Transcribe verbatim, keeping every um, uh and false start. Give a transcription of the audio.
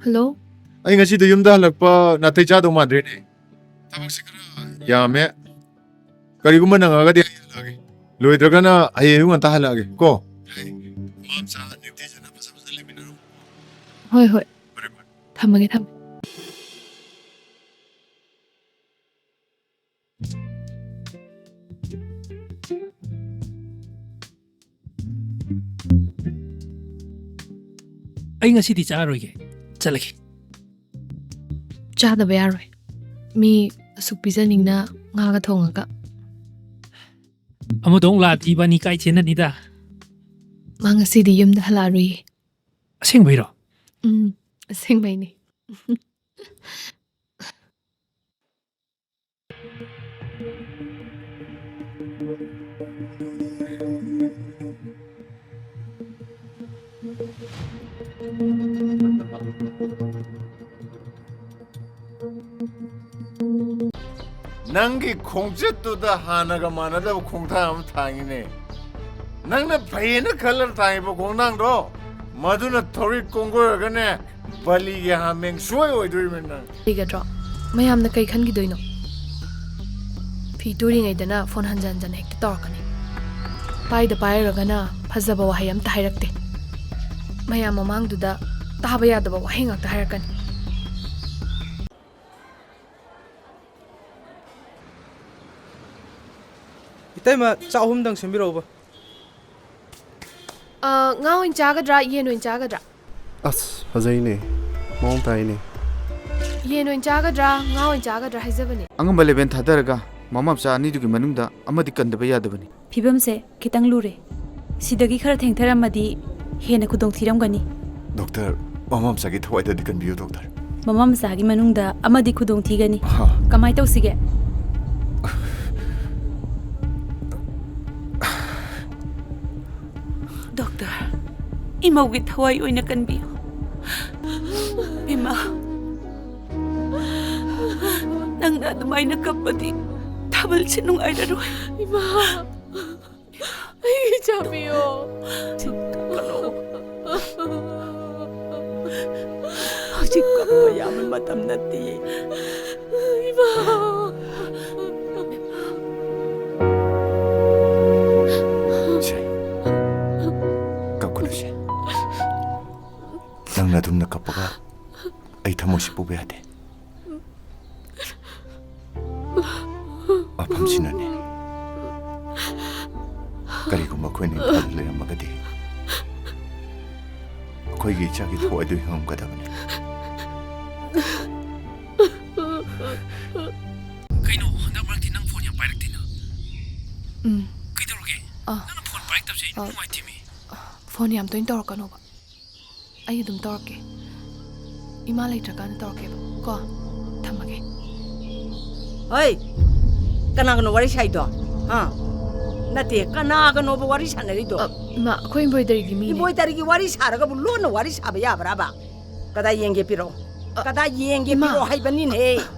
Hello. ꯑꯩ ꯉꯁꯤꯗꯣ ꯌꯨꯝꯗ ꯍꯜꯂꯛꯄ ꯅꯥꯇꯩ ꯆꯥꯗꯧ ꯃꯥꯟꯗ꯭ꯔꯦꯅꯦ꯫ ꯊꯕꯛꯁꯦ ꯈꯔ ꯌꯥꯝꯃꯦ꯫ ꯀꯔꯤꯒꯨꯝꯕ ꯅꯪꯉꯒꯗꯤ ꯑꯩ ꯍꯜꯂꯛꯑꯒꯦ꯫ ꯂꯣꯏꯗ꯭ꯔꯒꯅ ꯍꯌꯦꯡ ꯑꯌꯨꯛ ꯉꯟꯇꯥ ꯍꯜꯂꯛꯑꯒꯦ ꯀꯣ꯫ ꯃꯥꯝꯆꯥ ꯅꯤꯡꯊꯤꯖꯅ ꯐꯖ ꯐꯖ ꯂꯩꯃꯤꯟꯅꯔꯣ꯫ ꯍꯣꯏ, ꯍꯣꯏ꯫ ꯐꯔꯦ, ꯐꯔꯦ꯫ ꯊꯝꯃꯒꯦ, ꯊꯝꯃꯦ꯫ ꯑꯩ ꯉꯁꯤꯗꯤ ꯆꯥꯔꯣꯏꯒꯦ꯫ ꯆꯠꯂꯒꯦ꯫ ꯆꯥꯗꯕ ꯌꯥꯔꯣꯏ꯫ ꯃꯤ ꯑꯁꯨꯛ ꯄꯤꯖꯅꯤꯡꯅ ꯉꯥꯒ ꯊꯣꯡꯉꯒ꯫ ꯑꯃꯗꯣ ꯑꯃꯨꯛ ꯂꯥꯛꯑꯗꯤ ꯏꯕꯥꯅꯤ ꯀꯥꯏ ꯆꯦꯟꯅꯅꯤꯗ꯫ ꯃꯥ ꯉꯁꯤꯗꯤ ꯌꯨꯝꯗ ꯍꯜꯂꯛꯑꯔꯣꯏꯌꯦ꯫ ꯑꯁꯦꯡꯕꯩꯔꯣ? ꯎꯝ, ꯑꯁꯦꯡꯕꯩꯅꯦ꯫ ꯅꯪꯒꯤ ꯈꯣꯡꯆꯠꯇꯨꯗ ꯍꯥꯟꯅꯒ ꯃꯥꯟꯅꯗꯕ ꯈꯣꯡꯊꯥꯡ ꯑꯃ ꯊꯥꯡꯉꯤꯅꯦ꯫ ꯅꯪꯅ ꯐꯩꯌꯦꯅ ꯈꯜꯂꯒ ꯊꯥꯡꯉꯤꯕ ꯈꯣꯡꯊꯥꯡꯗꯣ, ꯃꯗꯨꯅ ꯊꯧꯔꯤ ꯀꯣꯡꯒꯣꯏꯔꯒꯅꯦ, ꯕꯂꯤꯒꯤ ꯍꯥꯃꯦꯡ ꯁꯣꯏ ꯑꯣꯏꯗꯣꯔꯤꯕꯅꯤ ꯅꯪ꯫ ꯂꯩꯒꯗ꯭ꯔꯣ? ꯃꯌꯥꯝꯅ ꯀꯩ ꯈꯟꯈꯤꯗꯣꯏꯅꯣ? ꯐꯤ ꯇꯨꯔꯤꯉꯩꯗꯅ ꯐꯣꯟ ꯍꯟꯖꯟ ꯍꯟꯖꯟ ꯍꯦꯛꯇ ꯇꯧꯔꯛꯀꯅꯤ꯫ ꯄꯥꯏꯗ ꯄꯥꯏꯔꯨꯔꯒꯅ ꯐꯖꯕ ꯋꯥꯍꯩ ꯑꯝꯇ ꯍꯥꯏꯔꯛꯇꯦ꯫ ꯃꯌꯥꯝ ꯃꯃꯥꯡꯗꯨꯗ ꯇꯥꯕ ꯌꯥꯗꯕ ꯋꯥꯍꯩ ꯉꯥꯛꯇ ꯍꯥꯏꯔꯛꯀꯅꯤ꯫ ꯏꯇꯩꯃ, ꯆꯥꯛ ꯑꯍꯨꯝꯗꯪ ꯁꯦꯝꯕꯤꯔꯛꯎꯕ꯫ ꯑ, ꯉꯥ ꯑꯣꯏꯅ ꯆꯥꯒꯗ꯭ꯔꯥ, ꯌꯦꯟ ꯑꯣꯏꯅ ꯆꯥꯒꯗ꯭ꯔꯥ? ꯑꯁ, ꯐꯖꯩꯅꯦ꯫ ꯃꯑꯣꯡ ꯇꯥꯏꯅꯦ꯫ ꯌꯦꯟ ꯑꯣꯏꯅ ꯆꯥꯒꯗ꯭ꯔꯥ, ꯉꯥ ꯑꯣꯏꯅ ꯆꯥꯒꯗ꯭ꯔꯥ ꯍꯥꯏꯖꯕꯅꯦ꯫ ꯑꯉꯝꯕ ꯂꯦꯚꯦꯟ ꯊꯥꯗꯔꯒ ꯃꯃꯥ ꯃꯆꯥ ꯑꯅꯤꯗꯨꯒꯤ ꯃꯅꯨꯡꯗ ꯑꯃꯗꯤ ꯀꯟꯗꯕ ꯌꯥꯗꯕꯅꯤ꯫ ꯐꯤꯕꯝꯁꯦ ꯈꯤꯇꯪ ꯂꯨꯔꯦ꯫ ꯁꯤꯗꯒꯤ ꯈꯔ ꯊꯦꯡꯊꯔꯝꯃꯗꯤ ꯍꯦꯟꯅ ꯈꯨꯗꯣꯡꯊꯤꯔꯝꯒꯅꯤ꯫ ꯗꯣꯛꯇꯔ, ꯃꯃꯥ ꯃꯆꯥꯒꯤ ꯊꯋꯥꯏꯗꯗꯤ ꯀꯟꯕꯤꯌꯨ, ꯗꯣꯛꯇꯔ꯫ ꯃꯃꯥ ꯃꯆꯥꯒꯤ ꯃꯅꯨꯡꯗ ꯑꯃꯗꯤ ꯈꯨꯗꯣꯡꯊꯤꯒꯅꯤ꯫ ꯍꯥ꯫ ꯀꯃꯥꯏ ꯇꯧꯁꯤꯒꯦ? ꯗꯣꯛꯇꯔ, ꯏꯃꯧꯒꯤ ꯊꯋꯥꯏ ꯑꯣꯏꯅ ꯀꯟꯕꯤꯌꯨ꯫ ꯏꯃꯥ, ꯅꯪꯅ ꯑꯗꯨꯃꯥꯏꯅ ꯀꯞꯄꯗꯤ ꯊꯥꯕꯜꯁꯦ ꯅꯨꯡꯉꯥꯏꯔꯔꯣꯏ꯫ ꯏꯃꯥ, ꯑꯩꯒꯤ ꯏꯆꯥ ꯄꯤꯌꯣ꯫ ꯀꯞꯀꯅꯣ꯫ ꯃꯇꯝ ꯅꯠꯇꯦ꯫ ꯏꯃꯥ꯫ ꯁꯦ, ꯀꯞꯀꯅꯨꯁꯦ꯫ ꯅꯪꯅ ꯑꯗꯨꯝꯅ ꯀꯞꯄꯒ ꯑꯩ ꯊꯃꯣꯏꯁꯤ ꯄꯨꯕ ꯌꯥꯗꯦ꯫ ꯃꯐꯝꯁꯤꯅꯅꯦ, ꯀꯔꯤꯒꯨꯝꯕ ꯑꯩꯈꯣꯏꯅ ꯏꯝꯐꯥꯜꯗ ꯂꯩꯔꯝꯃꯒꯗꯤ, ꯑꯩꯈꯣꯏꯒꯤ ꯏꯆꯥꯒꯤ ꯊꯋꯥꯏꯗꯨ ꯍꯤꯡꯉꯝꯒꯗꯕꯅꯤ꯫ ꯀꯩꯅꯣ, ꯍꯟꯗꯛ ꯃꯔꯛꯇꯤ ꯅꯪ ꯐꯣꯟ ꯌꯥꯝ ꯄꯥꯏꯔꯛꯇꯦꯅ? ꯎꯝ꯫ ꯀꯩꯗꯧꯔꯒꯦ? ꯑꯥ꯫ ꯅꯪꯅ ꯐꯣꯟ ꯄꯥꯏꯔꯛꯇꯕꯁꯦ ꯑꯩ ꯑꯥ꯫ ꯅꯨꯡꯉꯥꯏꯇꯦꯃꯤ꯫ ꯐꯣꯟ ꯌꯥꯝ ꯇꯣꯏꯅ ꯇꯧꯔꯛꯀꯅꯣꯕ꯫ ꯑꯩ ꯑꯗꯨꯝ ꯇꯧꯔꯛꯀꯦ꯫ ꯏꯃꯥ ꯂꯩꯇ꯭ꯔꯀꯥꯟꯗ ꯇꯧꯔꯛꯀꯦꯕ꯫ ꯀꯣ? ꯊꯝꯃꯒꯦ꯫ ꯍꯣꯏ! ꯀꯅꯥꯒꯅꯣ ꯋꯥꯔꯤ ꯁꯥꯏꯗꯣ? ꯍꯥ? ꯅꯠꯇꯦ, ꯀꯅꯥꯒꯅꯣꯕ ꯋꯥꯔꯤ ꯁꯥꯟꯅꯔꯤꯗꯣ? ꯑ, ꯏꯃꯥ, ꯑꯩꯈꯣꯏ embroideryꯒꯤ ꯃꯤꯅꯦ꯫ Embroideryꯒꯤ ꯋꯥꯔꯤ ꯁꯥꯔꯒꯕꯨ ꯂꯣꯟꯅ ꯋꯥꯔꯤ ꯁꯥꯕ ꯌꯥꯕ꯭ꯔꯥꯕ? ꯀꯗꯥꯏ ꯌꯦꯡꯒꯦ ꯄꯤꯔꯛꯑꯣ꯫ ꯑ, ꯀꯗꯥꯏ ꯌꯦꯡꯒꯦ ꯏꯃꯥ꯫ ꯄꯤꯔꯛꯑꯣ ꯍꯥꯏꯕꯅꯤꯅꯦꯍꯦ꯫